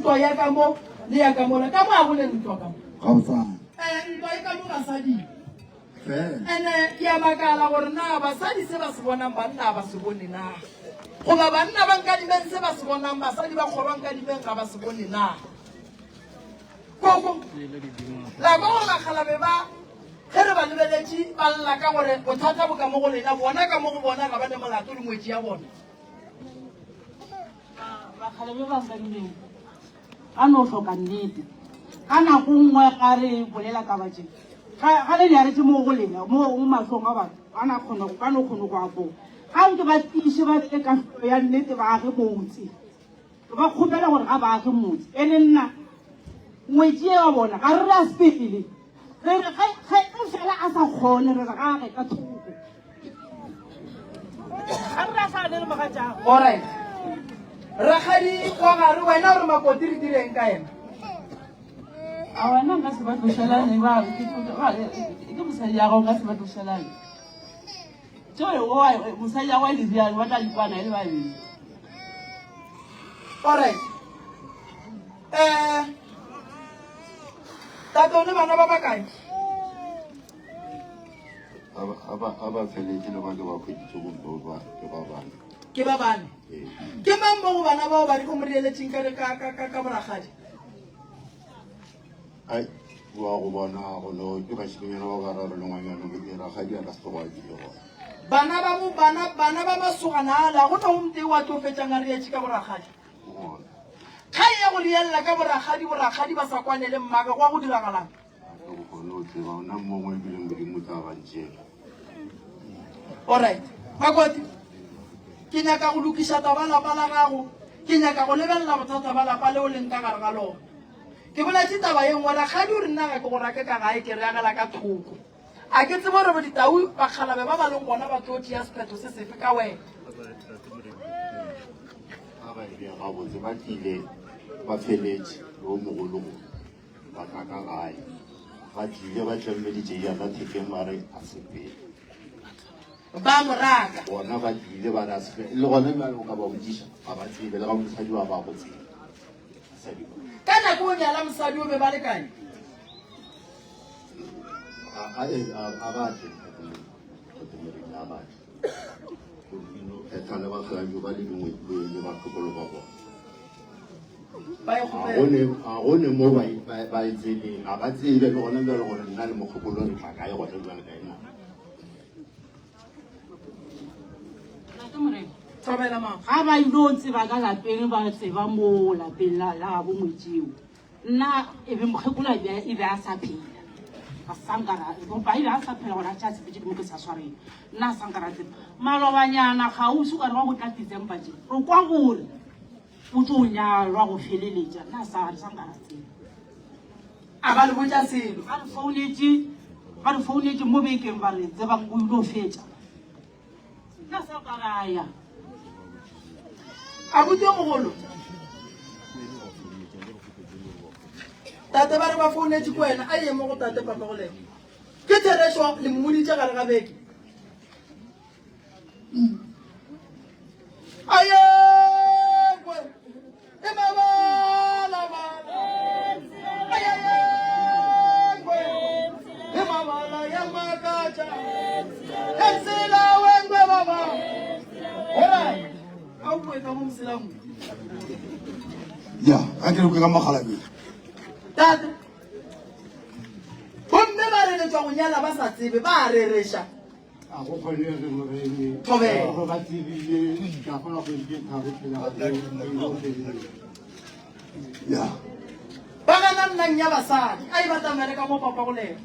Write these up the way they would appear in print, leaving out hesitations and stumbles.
ntwa ya ka mo le ya ka mola. Ka mo a go ne ntwa ka mo. Gabotsana. Eh, ntwa e ka mo basading. Fela. Ene ke a makala gore na basadi se ba se bonang banna ga ba se bone na? Goba banna ba nkadimeng se ba se bonang basadi ba kgorwa nkadimeng ga ba se bone na? Koko, la kwa gore bakgalabe ba ge re ba lebeletše ba lla ka gore bothata bo ka mo go lena, bona ka mo go bona ga ba ne molato le ngwetši ya bona. Bakgalabe ba nkadimeng Ba no hloka nnete. Ka nako nngwe ga re bolela taba tše, ga, ga le nyaretše mo go lena, mo, mo mahlong a batho, ba na kgona, ba no kgona go apoga. Ga nke ba tiiše ba tle kahlolo ya nnete ba age motse. Re ba kgopela gore ga ba age motse. Ene nna, ngwetši ye wa bona, ga re re a sepele. Re re ge, ge, ge fela a sa kgone, re re ga age ka thoko. Ga re re sa ne le mogatšago. Alright. Rakgadi wa gare wena o re makoti re direng ka yena? A wena nka se ba tlošelane ba re ke ke mosadi ya gago nka se ba tlošelane. Tšeo o mosadi ya gago e di ba tla dikwana e le babedi. Alright. Eh Tate o ne bana ba bakae? A ba feletše le ba ke ba hweditše gomme ba ke ba bane. Ke ba bane. Ee. Ke mang mo go bana bao ba re o mo reeletšeng ka ka ka ka ka boragadi? Ai, wa go bona go no ke bašimanyana ba bararo le ngwanyana o tee rakgadi a ka se tlogo a bile gona. Bana ba bo bana bana ba masogana ala go na o motee wa tlo fetšang a reetše ka boragadi. Gona. Kgang ya go reelela ka boragadi boragadi ba sa kwane le mmaka go a go diragalang? Ga ke kgone go tseba ona mongwe ebile Modimo o tla ba ntšela. Alright. Makoti, ke nyaka go lokiša taba lapa la gago. Ke nyaka go lebelela bothata ba lapa leo leng ka gare ga lona. Ke boletše taba ye nngwe, rakgadi o re nna ga ke go rake ka gae, ke re agela ka thoko. A ke tsebe gore ditau bakgalabe ba ba leng gona ba tlo tšea sephetho se sefe ka wena. Ga ba e bea gabotse ba tlile ba feletše le o mogologolo. Ba tla ka gae, ba tlile ba tlammeditše ya ka thekeng ba re a sepele. Ba mo raka. Bona ba tlile ba re a sepele. Le gona bjale o ka ba botšiša, ga ba tsebe, le ga mosadi wa ba go tsebe. Mosadi wa. Ka nako o nyala mosadi o be ba lekane? A, a, a, a ba tle, Tate Morena, a ba tle. Go no phetha le bakgalabje ba le dingwe le, le batlokolo ba bona. Ba e Ga kgopela. go ne, ga go ne mo ba, ba, ba e tseneng. Ga ba tsebe le gona bjale gore nna le mokgekolo re tla kae gona bjale ka ena. Ntate Morena, Thobela mama. ga ba ile tseba ka lapeng ba tseba mo lapeng la la gabo ngwetšeo nna e be mokgekolo a be- e be a sa phela a sankara goba e be a sa phela gore a tša sepetse ke mo ke sa swareng nna a sankara tseba malobanyana kgauswi ka re wa go tla december tše re kwa gore O tlo nyalwa go feleletša. Nna sa re sa nka ra tseba. A ba le botša selo. Ba re founetše, ba re founetše mo bekeng ba re tsebang o ile fetša. Nna sa ka ra ya. Abuti yo mogolo. Tate ba re ba founetše ko wena a ye mo go tate papa go lena. Ke therešo le mmoditše gare ga beke. Ayekwe emabalabala ayekwe emabala ya makatša emsela wengwe baba Alright. A o bue ka mo moselamo. Ya, ga ke re ka mogalabeng. Tate. Bomme ba re le tšwa go nyala ba sa tsebe ba a rereša. A go kgonege moremi Thobela. gore ba tsebile ka gola kgwedi tše tharo pele ga go feleletša. Ya. Ba gana nnang ya basadi a e batamele ka mo papa go lena.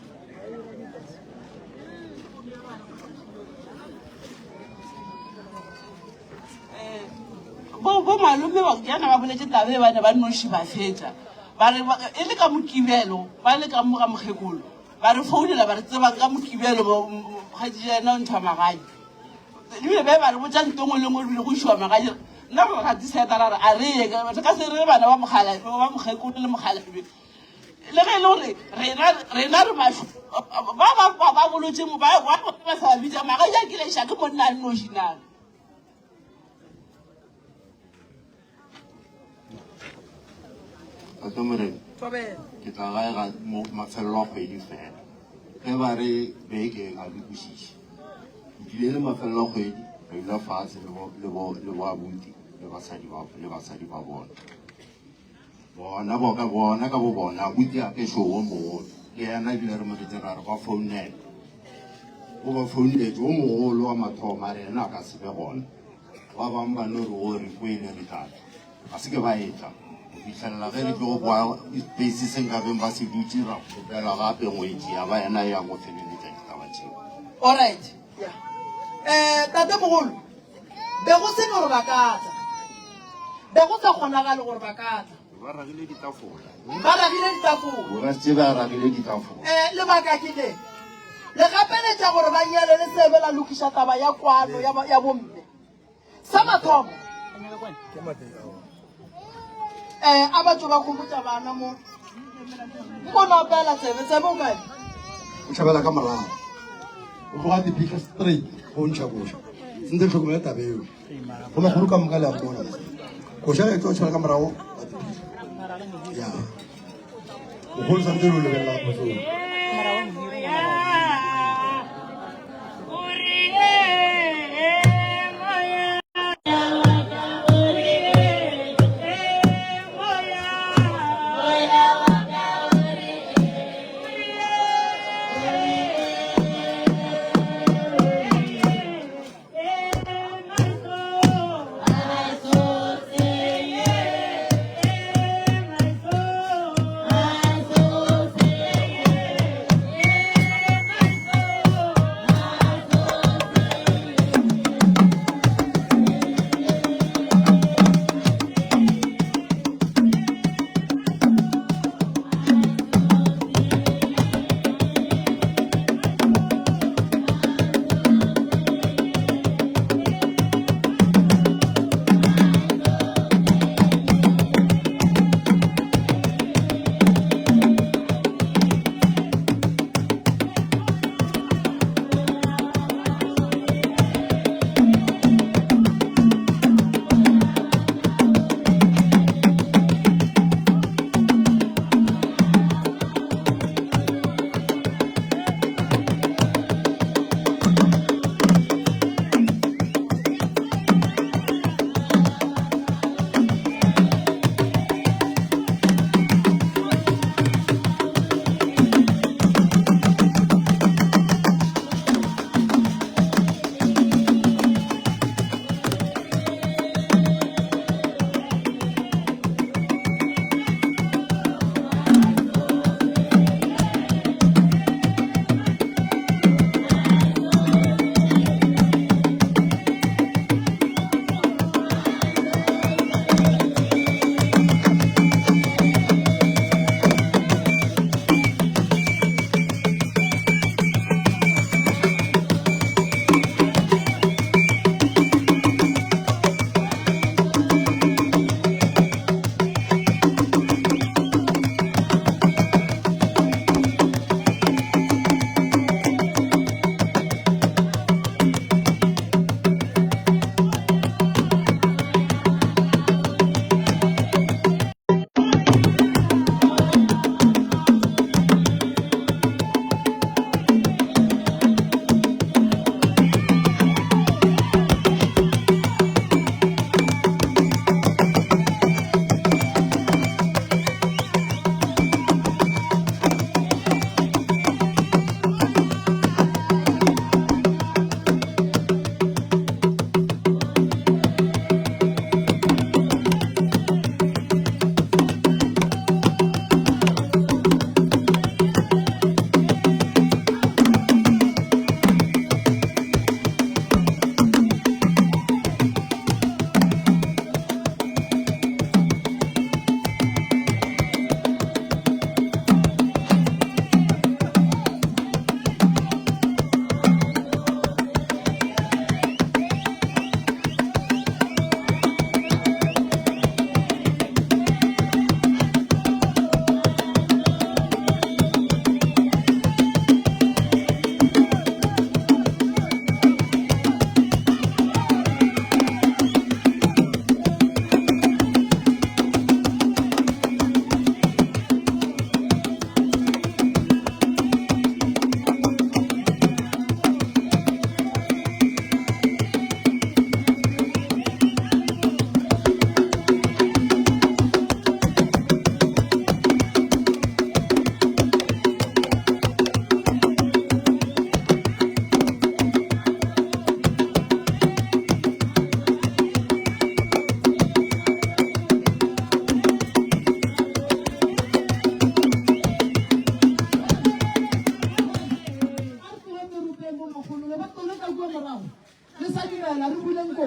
Bo bo malome ba jana ba boletše taba e ba ne ba noši ba fetša ba re ba- e le ka mokibelo ba le ka mo ga mokgekolo Ba re founela ba re tsebang ka Mokibelo kgaetšedi ya yena o ntšhwa magadi. Ebile be ba re botša nto ngwe le ngwe ebile go išiwa magadi. Nna re ga decide ra re a re ye re ka se re bana ba mogala ba mokgekolo le mokgalabje. Le ge e le gore rena rena re bašo ba ba ba ba bolotše ba ba ba sa ba bitša magadi a kile iša ke monna a nnoši na. Tate Morena, ke tla gae ga mafelelo a kgwedi fela. Ge ba re beke ga ke kwešiše. Ke tlile le mafelelo a kgwedi, ra dula fatshe le bo, le bo, le bo abuti le basadi ba, le basadi ba bona. Bona boka bona ka bo bona, abuti a ke šo wo mogolo. Le yena ebile re mo retse ra re ba founele. O ba founetše, wo mogolo wa mathomo a re yena a ka se be gona. Ba bangwe ba no re o re kwele re tla tla. Ga se ke ba etla go fihlelela ge re tlo boa space se nkabeng ba se dutše ra kgopela gape ngwetši ya ba yena e yang go feleletša ditaba tšeo. Alright, ya. Eh, tate mogolo, be go se gore ba ka tla. Be go sa kgonagale gore ba ka tla. Ba ragile ditafola. Ba ragile ditafola. O ka se tsebe a ragile ditafola. Eh, lebaka ke le. Le gapeletša gore ba nyale le sebe la lokiša taba ya kwano ya, ya bomme. Sa mathomo, eh, a batho ba gomotša bana mo. Nkono opela tsebe, tsebe o kae? O tšhabela ka morago. O tloga diphitlha straight go ntšha koša. Sentse le tlhokomele taba eo. Go makgolo ka moka le a mmona. Koša ge e tlo tšhabela ka morago wa diphitlha. Ya. Mogolo santse o lebelela phoso.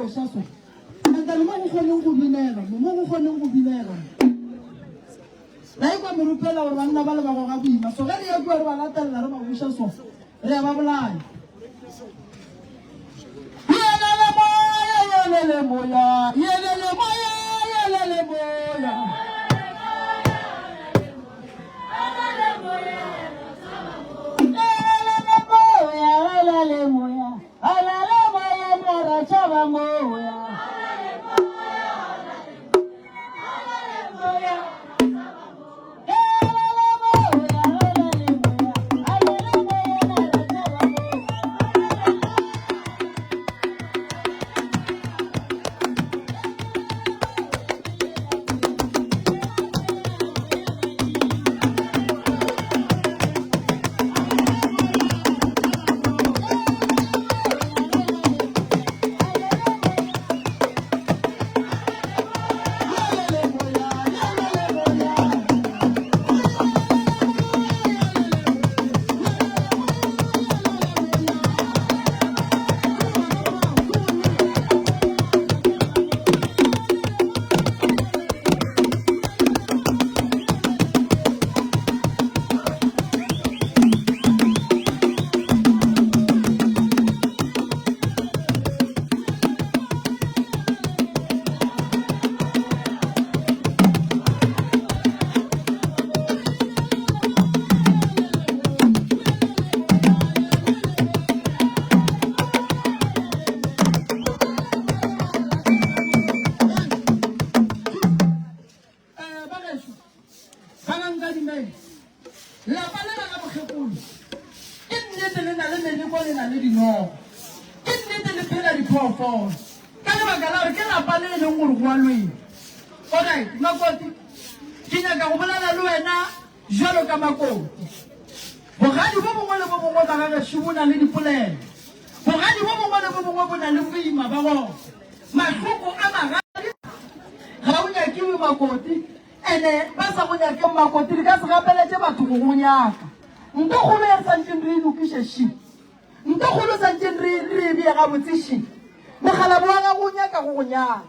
koša so. And then mo go kgoneng go binela mo, mo go kgoneng go binela mo. La ikwa merupela gore banna ba le ba goga boima so, ge re ya kua re ba latelela re ba buša so, re a ba bolaya. Yelele moya, yelele moya, yelele moya, yelele moya. Eh, ba gešo ba ga Nkadimeng, lapa lela la bokgekolo ke nnete le na le meleko, le na le dinogo, ke nnete le phela diphoofolo ka lebaka la gore ke lapa le e leng gore go a lwewa. Alright, Makoti, ke nyaka go bolela le wena bjalo ka Makoti. Bogadi bo bongwe le bo bongwe ba ga gešo bo na le dipolelo. Bogadi bo bongwe le bo bongwe bo na le boima ba gona. Mahloko a magadi ga o nyakiwe Makoti, ene ba sa go nyakeng Makoti re ka se gapeletše batho go go nyaka. Nto kgolo ye re santšeng re e lokiše ši, nto kgolo santšeng re re e bee gabotse ši, mokgalabo wa gago o nyaka go go nyala.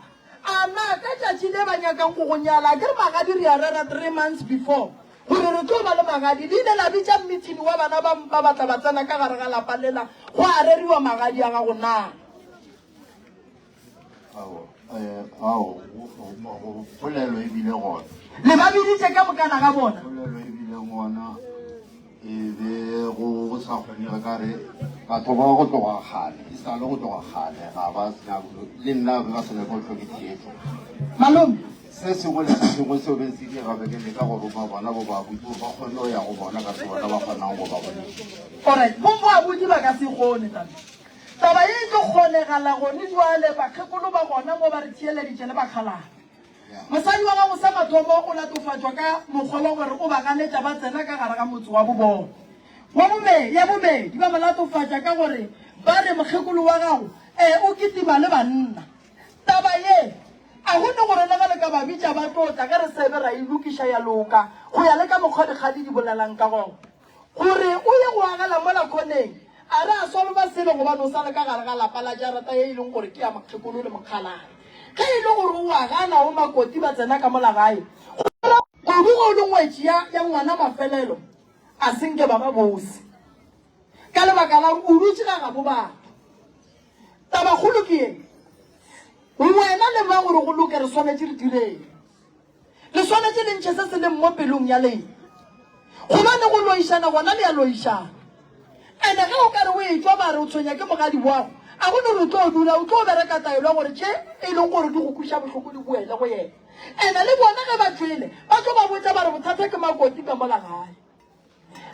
A na ka tšatši le ba nyakang go go nyala, akere magadi re a rera 3 months before gore re tlo ba le magadi, le ile la bitša mmithini wa bana ba mpa ba tla ba tsena ka gare ga lapa lela go a reriwa magadi a gago na? Ao, eh, ao, polelo e bile gona. Le ba biditše ka mokana ga bona. Polelo e bile gona e be go sa kgonege ka re batho ba go tloga kgale e sa le go tloga kgale ga ba le nna ba se nyake go hloke theetšo. Malome. Se sengwe le se sengwe seo be se dira be ke leka go roma bona bo babuti gore ba kgone go ya go bona ka se bona ba kgonang go ba boletša. Alright, bo babuti ba ka se kgone tate. Taba ye e tlo kgonegala gone bjale, bakgekolo ba gona mo ba re theeleditše le bakgalabje. Mosadi wa gago sa mathomo o latofatšwa ka mokgwa wa gore o ba ganetša ba tsena ka gare ga motse wa bobona. Wa bobe, ya bobedi ba mo latofatša ka gore ba re mokgekolo wa gago e o kitima le banna. Taba ye a go ne gore le ge le ka ba bitša ba tlo tla ge re sebe ra e lokiša ya loka go ya le ka mokgwa dikgadi di bolelang ka gona. Gore o ye go agela mola khoneng, a re a solva selo gobane o sa le ka gare ga lapa la jarata ye e leng gore ke ya mokgekolo le mokgalabje. Ge e le gore o a gana o makoti ba tsena ka mola gae, go ra kudu ge o le ngwetši ya, ya ngwana mafelelo a se nke ba ba bose. Ka lebaka la gore o dutše ga gabo batho. Tabakgolo ke ye, wena le ba gore go loke re swanetše re direng? Le swanetše le ntšhe se se leng mo pelong ya lena. Gobane go loišana gona le a loišana. Ene ge o ka re o etšwa ba re o tshwenya ke mogadi wago, a go no re o tlo dula o tlo bereka taelo ya gore tše e leng gore di go kweša bohloko di boele go yena. Ene le bona ge ba tšwele ba tlo ba botša ba re bothata ke makoti ka mola gae.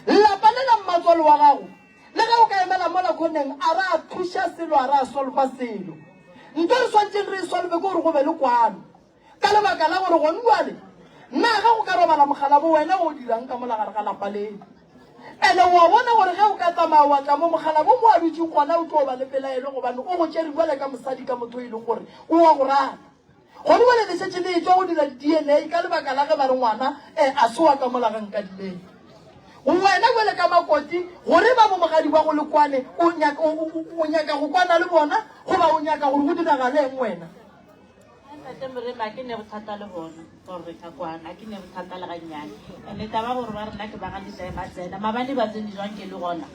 Lapa le la mmatswalo wa gago le ge o ka emela mola khoneng a ra thuša selo a ra solva selo. Nto re swantšeng re e solve ke gore go be le kwano. Ka lebaka la gore gone bjale, na ge go ka robala mokgalabo wena o dirang ka mola gare ga lapa leno? Ene o a bona gore ge o ka tsamaya wa tla mo mokgalabo mo a dutšeng gona o tlo ba le pelaelo gobane o go tšere bjale ka mosadi ka motho e leng gore o a go rata. Gone bjale le šetše le etšwa go dira di-DNA ka lebaka la ge ba re ngwana um a se wa ka mola ga Nkadimeng. Wena bjale ka makoti, gore ba bomogadi ba go le kwane, o nyaka, o, o, o nyaka go kwana le bona, goba o nyaka gore go diragale eng wena? Ntate Moremi, a ke ne bothata le bona gore re ka kwana, a ke ne bothata le gannyane. Ene taba gore ba rena ke ba ga Letae ba tsena, mabane ba tsene jwang ke le gona?